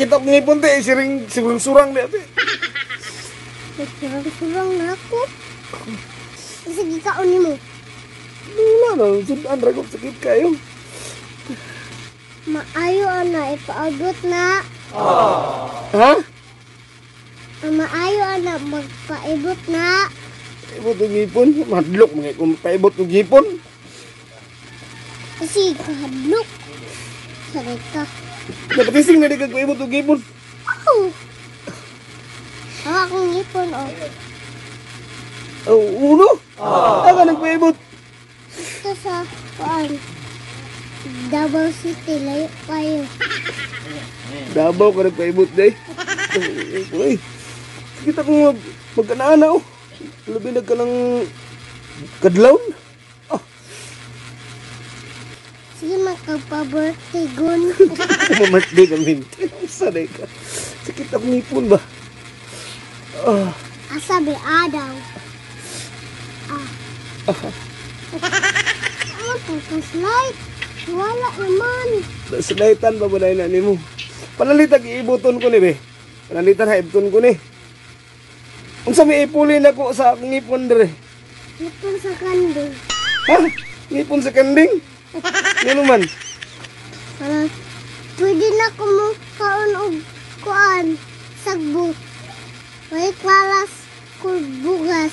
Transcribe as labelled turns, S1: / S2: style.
S1: Sakit ako ngipon te, siring surang di ate.
S2: Surang na ako. Sige ka uni mo.
S1: Wala na, sudan ragok sakit kayo.
S2: Maayo ana ipaabot na.
S1: Ha?
S2: Maayo ana magpaibot na.
S1: Paibot ng ngipon, madlok mga kung paibot ng ngipon.
S2: Kasi kahadlok. Saray ka.
S1: Napatising na di kag paibot ng ngipon.
S2: Oh. Hawa akong ngipon oh.
S1: Oh, uno? Aga nagpaibot.
S2: Ito sa kuan. Davao City layo kayo.
S1: Dabaw ka nagpaibot day. Uy, sakit ako magkanaana oh. Labi na ka ng kadlawon.
S2: Sige magkagpa-birthday gun.
S1: Mamatday ka minti. Sanay ka. Sakit ako ngipon ba?
S2: Asabi adaw. Ano tapos light? Wala naman.
S1: Sinaitan ba ba na mo? Panalitag iibuton ko ni be. Panalitan haibton ko ni. Kung sa may ipulin ako sa ngipon dire.
S2: Ngipon sa kanding.
S1: Ha? Ngipon sa kanding? Ano man?
S2: Pwede na kaon og kuan. Sagbo. May klalas bugas.